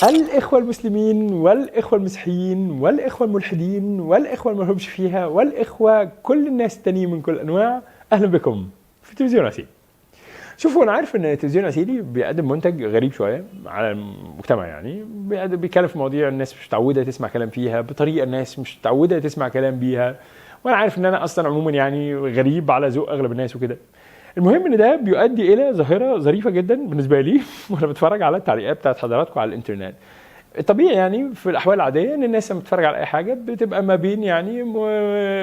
الإخوة المسلمين والإخوة المسيحيين والإخوة الملحدين والإخوة الملهمش فيها والإخوة كل الناس التانيين من كل الأنواع، أهلا بكم في تلفزيون عسيلي. شوفوا، أنا عارف إن تلفزيون عسيلي بيقدم منتج غريب شوية على المجتمع، يعني بيتكلم في مواضيع الناس مش متعودة تسمع كلام فيها، بطريقة الناس مش متعودة تسمع كلام بيها، وأنا عارف إن أنا أصلا عموما يعني غريب على ذوق أغلب الناس وكده. المهم ان ده بيؤدي الى ظاهره ظريفة جدا بالنسبة لي وانا بتفرج على التعليقات بتاعت حضراتكم على الانترنت. الطبيعي يعني في الاحوال العادية ان الناس لما بتتفرج على اي حاجة بتبقى ما بين يعني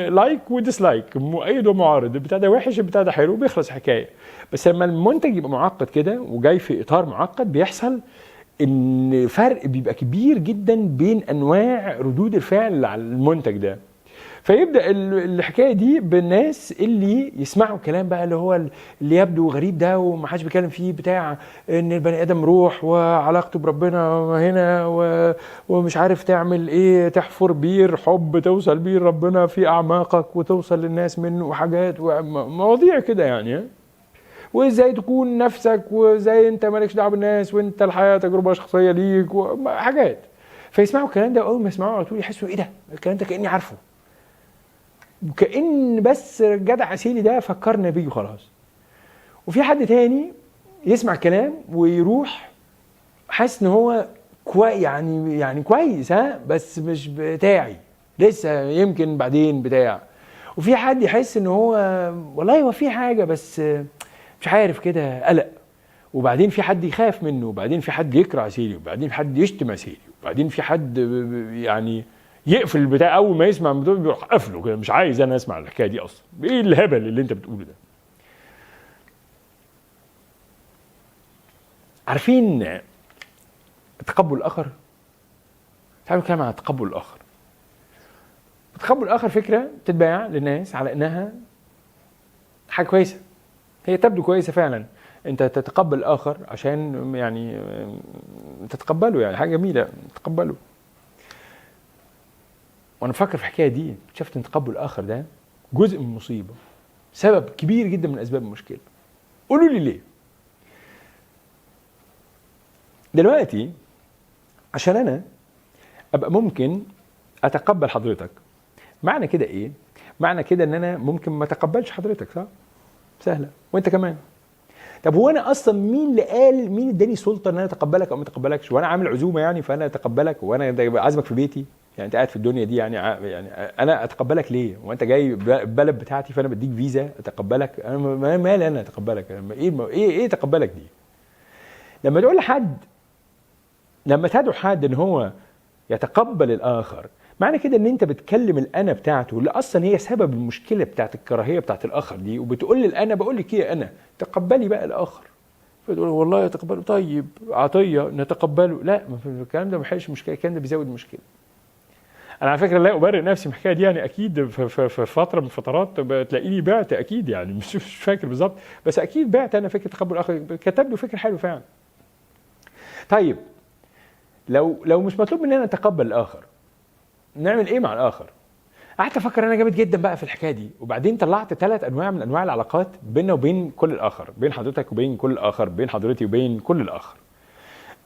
like و dislike، مؤيد ومعارض، البتاع ده وحش البتاع ده حلو، بيخلص الحكاية. بس لما المنتج يبقى معقد كده وجاي في اطار معقد، بيحصل ان فرق بيبقى كبير جدا بين انواع ردود الفعل على المنتج ده. فيبدا الحكاية دي بالناس اللي يسمعوا كلام بقى اللي هو اللي يبدو غريب ده ومحدش بيتكلم فيه، بتاع ان البني ادم روح وعلاقته بربنا هنا ومش عارف تعمل ايه، تحفر بير حب توصل بيه ربنا في اعماقك وتوصل للناس منه، وحاجات ومواضيع كده يعني، وازاي تكون نفسك، وازاي انت مالكش دعوه بالناس، وانت الحياة تجربه شخصية ليك وحاجات. فيسمعوا الكلام ده، اول ما يسمعوه على طول يحسوا ايه ده، الكلام ده كاني عارفه، وكأن بس جدع عسيلي ده فكرنا بيه وخلاص. وفي حد تاني يسمع كلام ويروح حاسس ان هو يعني كويس، ها، بس مش بتاعي لسه، يمكن بعدين بتاع. وفي حد يحس ان هو والله هو في حاجة بس مش عارف كده، قلق. وبعدين في حد يخاف منه، وبعدين في حد يكره عسيلي، وبعدين في حد يشتم عسيلي، وبعدين في حد يعني يقفل البتاع اول ما يسمع الموضوع بيروح قافله كده، مش عايز انا اسمع الحكاية دي اصلا، ايه الهبل اللي انت بتقوله ده؟ عارفين تقبل الاخر؟ تعالوا نتكلم عن تقبل الاخر. تقبل الاخر فكرة بتتباع للناس على انها حاجة كويسة، هي تبدو كويسة فعلا، انت تتقبل الاخر عشان يعني تتقبله، يعني حاجة جميلة تقبله. وانا بفكر في الحكاية دي اكتشفت ان تقبل الاخر ده جزء من المصيبة، سبب كبير جدا من اسباب المشكلة. قولوا لي ليه؟ دلوقتي عشان انا ابقى ممكن اتقبل حضرتك، معنى كده ايه؟ معنى كده ان انا ممكن ما اتقبلش حضرتك، صح؟ سهلة. وانت كمان. طب هو انا اصلا مين اللي قال، مين اداني سلطة ان انا اتقبلك او ما اتقبلكش؟ وانا عامل عزومة يعني فانا اتقبلك، وانا عازمك في بيتي، يعني انت قاعد في الدنيا دي يعني انا اتقبلك ليه؟ وانت جاي البلد بتاعتي فانا بديك فيزا اتقبلك؟ انا مالي انا اتقبلك؟ ايه ايه ايه اتقبلك دي؟ لما تقول لحد، لما تدعو حد ان هو يتقبل الاخر، معنى كده ان انت بتكلم الانا بتاعته اللي اصلا هي سبب المشكلة بتاعت الكراهية بتاعت الاخر دي، وبتقول للانا بقول لك ايه، انا تقبلي بقى الاخر. فتقول والله يتقبله، طيب عطية نتقبله. لا، الكلام ده ما بيحلش مشكلة، الكلام ده بيزود مشكلة. انا على فكرة لا ابرئ نفسي من الحكاية دي، يعني اكيد في فترة من الفترات بتلاقيني بعت، اكيد يعني مش فاكر بالظبط، بس اكيد بعت انا فكرة تقبل الاخر، كتب له فكرة حلوة فعلا. طيب لو مش مطلوب مننا نتقبل الاخر، نعمل ايه مع الاخر؟ قعدت افكر انا جامد جدا بقى في الحكاية دي، وبعدين طلعت 3 انواع من انواع العلاقات بيننا وبين كل الاخر، بين حضرتك وبين كل الاخر، بين حضرتي وبين كل الاخر.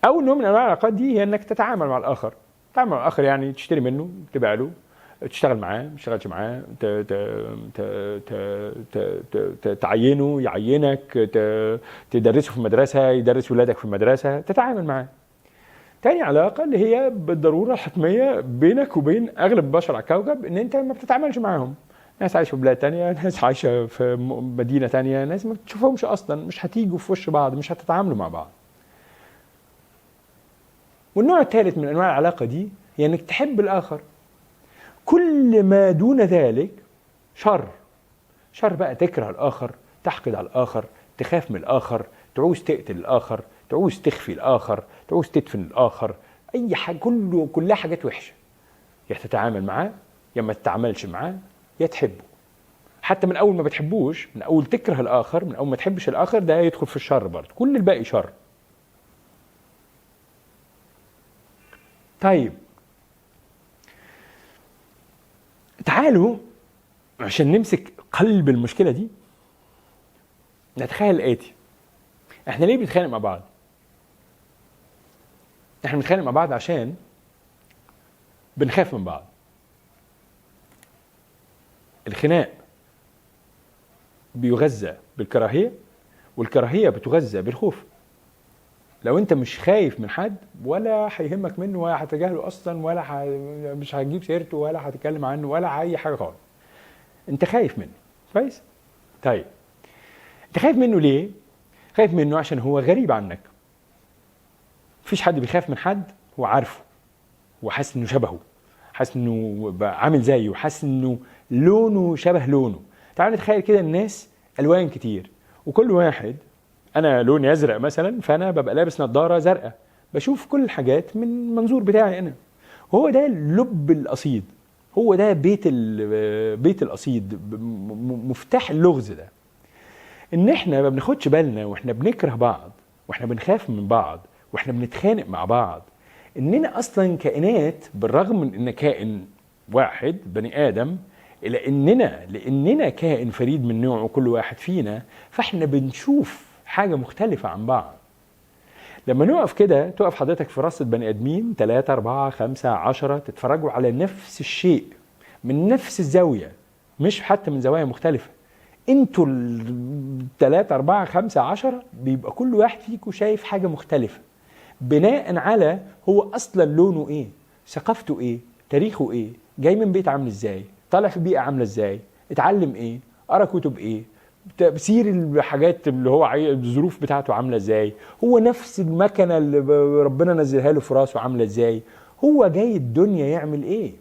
اول نوع من انواع العلاقات دي هي انك تتعامل مع الاخر. تتعامل مع الاخر يعني تشتري منه، تبيع له، تشتغل معاه، ما تشتغلش معاه، تعينه، يعينك، تدرسه في المدرسة، يدرس ولادك في المدرسة، تتعامل معاه. تاني علاقة اللي هي بالضرورة الحتمية بينك وبين أغلب البشر على الكوكب، إن أنت ما بتتعاملش معاهم. ناس عايشة في بلاد تانية، ناس عايشة في مدينة تانية، ناس ما بتشوفهمش أصلا، مش هتيجوا في وش بعض، مش هتتعاملوا مع بعض. والنوع الثالث من أنواع العلاقة دي هي إنك تحب الآخر. كل ما دون ذلك شر. شر بقى، تكره الآخر، تحقد على الآخر، تخاف من الآخر، تعوز تقتل الآخر، تعوز تخفي الآخر، تعوز تدفن الآخر، أي حاجة، كلها حاجات وحشة. يا تتعامل معاه، يا ما تتعاملش معاه، يا تحبه. حتى من أول ما بتحبوش، من أول تكره الآخر، من أول ما تحبش الآخر، ده يدخل في الشر برضه. كل الباقي شر. طيب تعالوا عشان نمسك قلب المشكلة دي، نتخيل الاتي: احنا ليه بنتخانق مع بعض؟ احنا بنتخانق مع بعض عشان بنخاف من بعض. الخناق بيغذى بالكراهية، والكراهية بتغذى بالخوف. لو انت مش خايف من حد ولا هيهمك منه ولا هتجاهله اصلا ولا مش هتجيب سيرته ولا هتتكلم عنه ولا اي حاجة خالص، انت خايف منه. كويس؟ طيب انت خايف منه ليه؟ خايف منه عشان هو غريب عنك. مفيش حد بيخاف من حد هو عارفه، هو حاسس انه شبهه، حاسس انه عامل زيه، حاسس انه لونه شبه لونه. تعالوا نتخيل كده الناس الوان كتير، وكل واحد، انا لوني ازرق مثلا، فانا ببقى لابس نظاره زرقاء، بشوف كل الحاجات من منظور بتاعي انا. هو ده لب القصيد، هو ده بيت القصيد، مفتاح اللغز ده، ان احنا ما بناخدش بالنا واحنا بنكره بعض، واحنا بنخاف من بعض، واحنا بنتخانق مع بعض، اننا اصلا كائنات، بالرغم من ان كائن واحد بني ادم، الا اننا لاننا كائن فريد من نوعه كل واحد فينا، فاحنا بنشوف حاجة مختلفة عن بعض. لما نقف كده، تقف حضرتك في رصة بني ادمين 3 4 5 10، تتفرجوا على نفس الشيء من نفس الزاوية، مش حتى من زوايا مختلفة. انتوا 3 4 5 10 بيبقى كل واحد فيكم شايف حاجة مختلفة، بناء على هو اصلا لونه ايه، ثقافته ايه، تاريخه ايه، جاي من بيت عامل ازاي، طالع في بيئة عاملة ازاي، اتعلم ايه، قرا كتب ايه، تأثير الحاجات اللي هو الظروف بتاعته عامله ازاي، هو نفس المكنه اللي ربنا نزلها له في راسه عامله ازاي، هو جاي الدنيا يعمل ايه.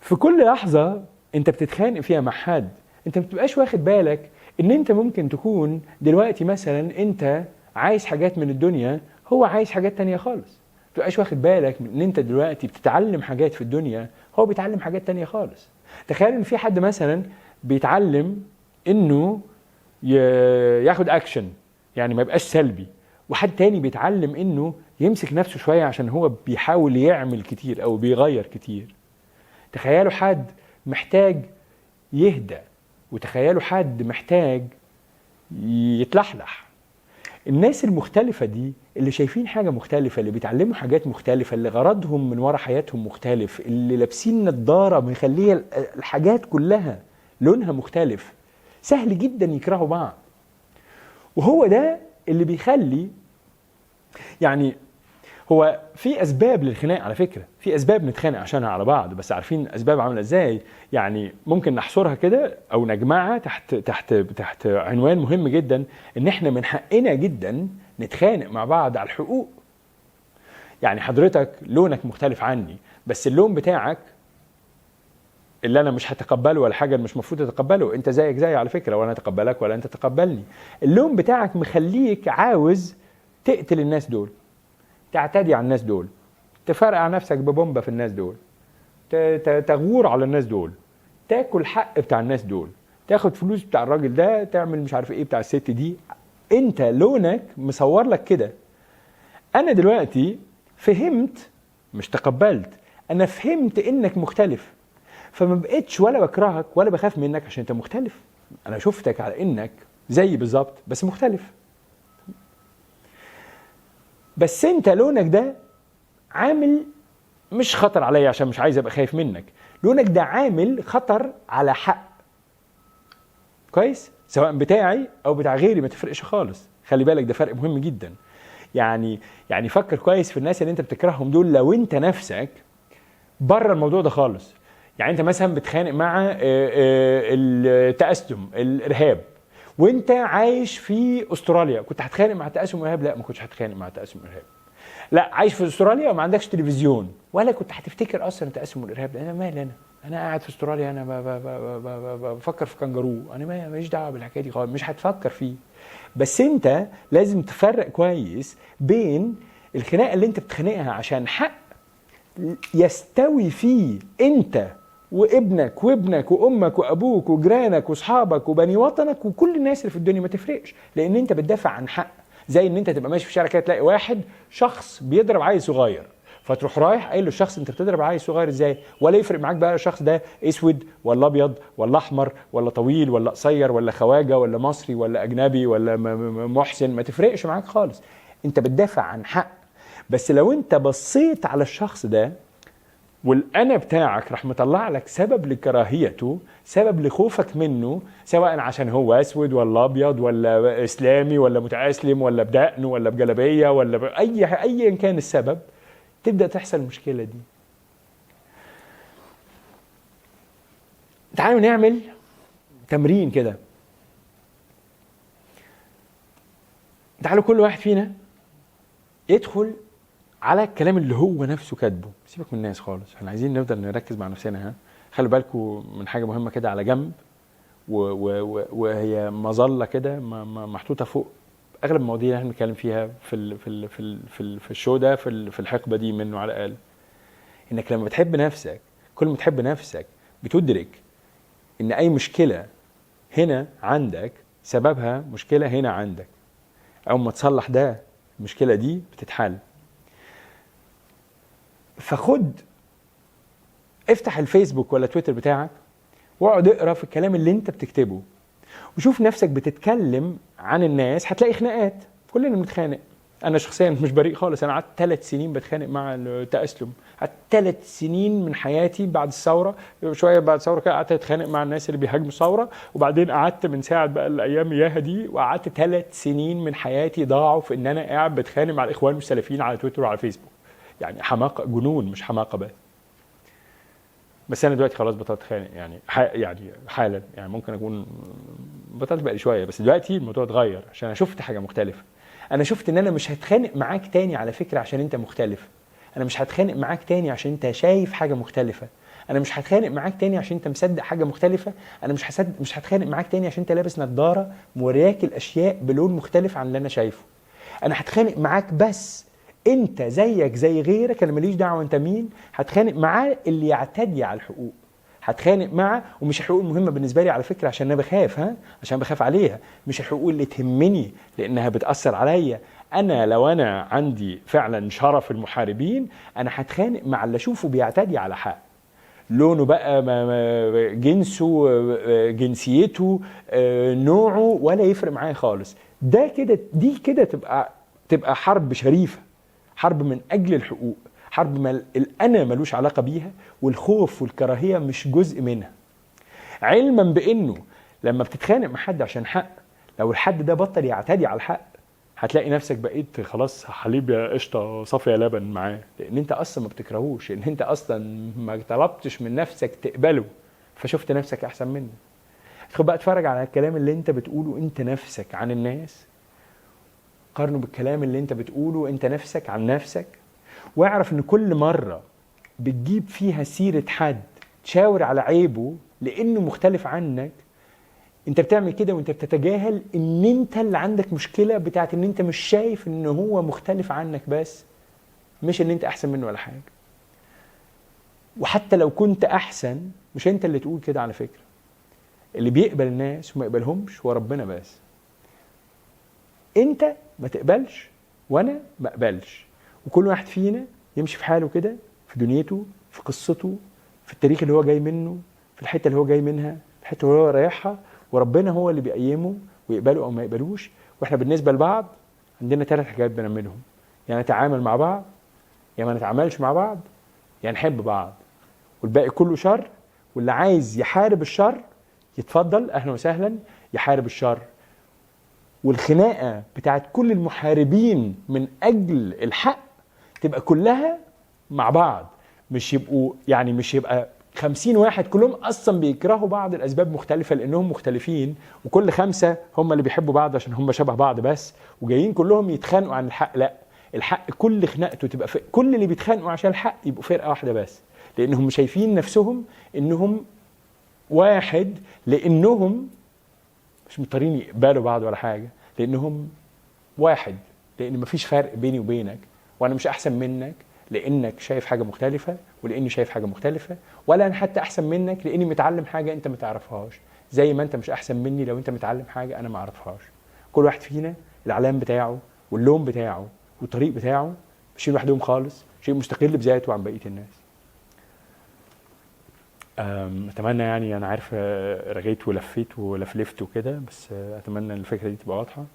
في كل لحظة انت بتتخانق فيها مع حد، انت ما بتبقاش واخد بالك ان انت ممكن تكون دلوقتي مثلا انت عايز حاجات من الدنيا، هو عايز حاجات تانية خالص. ما بتبقاش واخد بالك من ان انت دلوقتي بتتعلم حاجات في الدنيا، هو بيتعلم حاجات تانية خالص. تخيل ان في حد مثلا بيتعلم انه ياخد اكشن، يعني ما يبقاش سلبي، وحد تاني بيتعلم انه يمسك نفسه شوية عشان هو بيحاول يعمل كتير او بيغير كتير. تخيلوا حد محتاج يهدى، وتخيلوا حد محتاج يتلحلح. الناس المختلفة دي اللي شايفين حاجة مختلفة، اللي بيتعلموا حاجات مختلفة، اللي غرضهم من ورا حياتهم مختلف، اللي لابسين نظارة مخلية الحاجات كلها لونها مختلف، سهل جدا يكرهوا بعض. وهو ده اللي بيخلي، يعني هو في اسباب للخناق على فكرة، في اسباب نتخانق عشانها على بعض، بس عارفين اسباب عامله ازاي؟ يعني ممكن نحصرها كده او نجمعها تحت تحت تحت عنوان مهم جدا، ان احنا من حقنا جدا نتخانق مع بعض على الحقوق. يعني حضرتك لونك مختلف عني، بس اللون بتاعك اللي انا مش هتقبله ولا حاجة مش المفروض تتقبله، انت زيك زي على فكرة، ولا اتقبلك ولا انت تتقبلني. اللون بتاعك مخليك عاوز تقتل الناس دول، تعتدي على الناس دول، تفرقع نفسك ببومبه في الناس دول، تغور على الناس دول، تاكل حق بتاع الناس دول، تاخد فلوس بتاع الراجل ده، تعمل مش عارف ايه بتاع الست دي. انت لونك مصور لك كده. انا دلوقتي فهمت، مش تقبلت، انا فهمت انك مختلف، فما بقتش ولا بكرهك ولا بخاف منك عشان انت مختلف. انا شفتك على انك زيي بالظبط بس مختلف. بس انت لونك ده عامل مش خطر عليا عشان مش عايز ابقى خايف منك، لونك ده عامل خطر على حق. كويس؟ سواء بتاعي او بتاع غيري ما تفرقش خالص. خلي بالك ده فرق مهم جدا. يعني فكر كويس في الناس اللي انت بتكرههم دول لو انت نفسك بره الموضوع ده خالص. يعني انت مثلا بتخانق مع التأسلم الارهاب وانت عايش في استراليا، كنت هتخانق مع التأسلم والارهاب؟ لا، ما كنتش هتخانق مع التأسلم والارهاب. لا، عايش في استراليا وما عندكش تلفزيون، ولا كنت هتفتكر اصلا التأسلم والارهاب. انا مالي، انا قاعد في استراليا، انا بفكر في كانجارو، انا ماليش دعوه بالحكاية دي خالص، مش هتفكر فيه. بس انت لازم تفرق كويس بين الخناقة اللي انت بتخانقها عشان حق يستوي فيه انت وابنك وابنك وامك وابوك وجيرانك واصحابك وبني وطنك وكل الناس اللي في الدنيا، ما تفرقش، لان انت بتدافع عن حق. زي ان انت تبقى ماشي في الشارع كده تلاقي واحد شخص بيضرب عيل صغير، فتروح رايح قايل للشخص انت بتضرب عيل صغير ازاي؟ ولا يفرق معاك بقى الشخص ده اسود ولا ابيض ولا احمر ولا طويل ولا قصير ولا خواجه ولا مصري ولا اجنبي ولا محسن، ما تفرقش معاك خالص. انت بتدافع عن حق. بس لو انت بصيت على الشخص ده والانا بتاعك راح مطلع لك سبب لكراهيته، سبب لخوفك منه، سواء عشان هو اسود ولا ابيض ولا اسلامي ولا متاسلم ولا بدقن ولا بجلابيه ولا ايا كان السبب، تبدا تحصل المشكلة دي. تعالوا نعمل تمرين كده. تعالوا كل واحد فينا يدخل على الكلام اللي هو نفسه كاتبه. سيبك من الناس خالص، احنا عايزين نفضل نركز مع نفسنا. ها، خلوا بالكم من حاجة مهمة كده على جنب، وهي مظلة كده محطوطة فوق اغلب المواضيع اللي احنا بنتكلم فيها في ال في ال في ال في, ال في الشو ده، في الحقبة دي منه على الاقل. انك لما بتحب نفسك، كل ما تحب نفسك بتدرك ان اي مشكلة هنا عندك سببها مشكلة هنا عندك. اول ما تصلح ده، المشكلة دي بتتحل. فخد افتح الفيسبوك ولا تويتر بتاعك واقعد اقرا في الكلام اللي انت بتكتبه، وشوف نفسك بتتكلم عن الناس. هتلاقي خناقات، كلنا بنتخانق. انا شخصيا مش بريء خالص، انا قعدت 3 سنين بتخانق مع التأسلم. قعدت 3 سنين من حياتي بعد الثورة، شوية بعد الثورة كده قعدت اتخانق مع الناس اللي بيهاجموا الثورة، وبعدين قعدت من ساعة بقى الايام اياها دي، وقعدت 3 سنين من حياتي ضاعوا في ان انا قاعد بتخانق مع الاخوان والسلفيين على تويتر وعلى فيسبوك. يعني حماقه، جنون، مش حماقه بس. بس انا دلوقتي خلاص بطلت اتخانق، يعني يعني حالا، يعني ممكن اكون بطلت بقى شوية، بس دلوقتي الموضوع اتغير عشان انا شفت حاجة مختلفة. انا شفت ان انا مش هتخانق معاك تاني على فكرة عشان انت مختلف. انا مش هتخانق معاك تاني عشان انت شايف حاجة مختلفة. انا مش هتخانق معاك تاني عشان انت مصدق حاجة مختلفة. انا مش هتخانق معاك تاني عشان انت لابس نظاره مورياك الاشياء بلون مختلف عن اللي انا شايفه. انا هتخانق معاك بس انت زيك زي غيرك، انا ماليش دعوه انت مين. هتخانق معاه اللي يعتدي على الحقوق، هتخانق معه. ومش الحقوق المهمة بالنسبة لي على فكرة عشان انا بخاف، ها، عشان بخاف عليها، مش الحقوق اللي تهمني لانها بتاثر عليا انا. لو انا عندي فعلا شرف المحاربين، انا هتخانق مع اللي اشوفه بيعتدي على حق، لونه بقى، جنسه، جنسيته، نوعه، ولا يفرق معايا خالص. ده كده، دي كده تبقى حرب شريفه، حرب من اجل الحقوق، حرب ما الانا ملوش علاقة بيها، والخوف والكراهية مش جزء منها. علما بانه لما بتتخانق مع حد عشان حق، لو الحد ده بطل يعتدي على الحق، هتلاقي نفسك بقيت خلاص حليب يا قشطه صافية لبن معاه، لان انت اصلا ما بتكرهوش، لان انت اصلا ما طلبتش من نفسك تقبله، فشفت نفسك احسن منه. ادخل بقى اتفرج على الكلام اللي انت بتقوله انت نفسك عن الناس، قارنه بالكلام اللي انت بتقوله انت نفسك عن نفسك، واعرف ان كل مرة بتجيب فيها سيرة حد تشاور على عيبه لانه مختلف عنك، انت بتعمل كده وانت بتتجاهل ان انت اللي عندك مشكلة بتاعت ان انت مش شايف ان هو مختلف عنك بس، مش ان انت احسن منه ولا حاجة. وحتى لو كنت احسن، مش انت اللي تقول كده على فكرة. اللي بيقبل الناس وما يقبلهمش هو ربنا بس. انت ما تقبلش وانا ما اقبلش، وكل واحد فينا يمشي في حاله كده، في دنيته، في قصته، في التاريخ اللي هو جاي منه، في الحتة اللي هو جاي منها، الحتة اللي هو رايحها، وربنا هو اللي بيقيمه ويقبله او ما يقبلوش. واحنا بالنسبة لبعض عندنا 3 حاجات بنعملهم، يعني نتعامل مع بعض، يا ما نتعاملش مع بعض، يا نحب بعض، والباقي كله شر. واللي عايز يحارب الشر يتفضل، اهلا وسهلا، يحارب الشر. والخناقه بتاعت كل المحاربين من اجل الحق تبقى كلها مع بعض، مش يبقوا يعني مش يبقى 50 واحد كلهم اصلا بيكرهوا بعض لاسباب مختلفة لانهم مختلفين، وكل 5 هم اللي بيحبوا بعض عشان هم شبه بعض بس، وجايين كلهم يتخانقوا عن الحق. لا، الحق كل خناقته تبقى كل اللي بيتخانقوا عشان الحق يبقوا فرقه واحدة بس، لانهم شايفين نفسهم انهم واحد، لانهم مش مضطرين يقبلوا بعض ولا حاجة، لانهم واحد، لان مفيش فرق بيني وبينك، وانا مش احسن منك لانك شايف حاجة مختلفة ولاني شايف حاجة مختلفة، ولا انا حتى احسن منك لاني متعلم حاجة انت ما تعرفهاش، زي ما انت مش احسن مني لو انت متعلم حاجة انا ما اعرفهاش. كل واحد فينا العلام بتاعه واللون بتاعه والطريق بتاعه ماشيين لوحدهم خالص، شيء مستقل بذاته عن بقية الناس. اتمنى يعني، انا عارف رغيت ولفيت ولفلفت وكده، بس اتمنى ان الفكرة دي تبقى واضحة.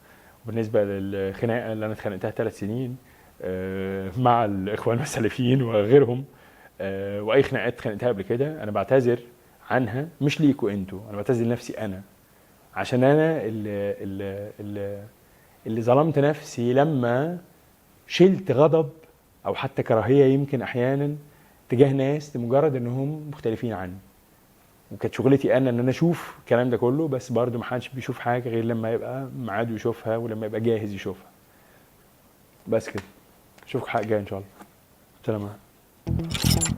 وبالنسبة للخناقه اللي انا اتخانقتها 3 سنين مع الاخوان والسلفيين وغيرهم، واي خناقات اتخانقتها قبل كده، انا بعتذر عنها، مش ليكوا انتوا، انا بعتذر لنفسي انا، عشان انا اللي ظلمت نفسي لما شلت غضب او حتى كراهية يمكن احيانا تجاه ناس لمجرد انهم مختلفين عني. وكانت شغلتي انا ان انا اشوف الكلام ده كله، بس برضه ما حدش بيشوف حاجة غير لما يبقى ميعاده يشوفها ولما يبقى جاهز يشوفها. بس كده، اشوفكم حلقة جاية ان شاء الله. سلام عليكم.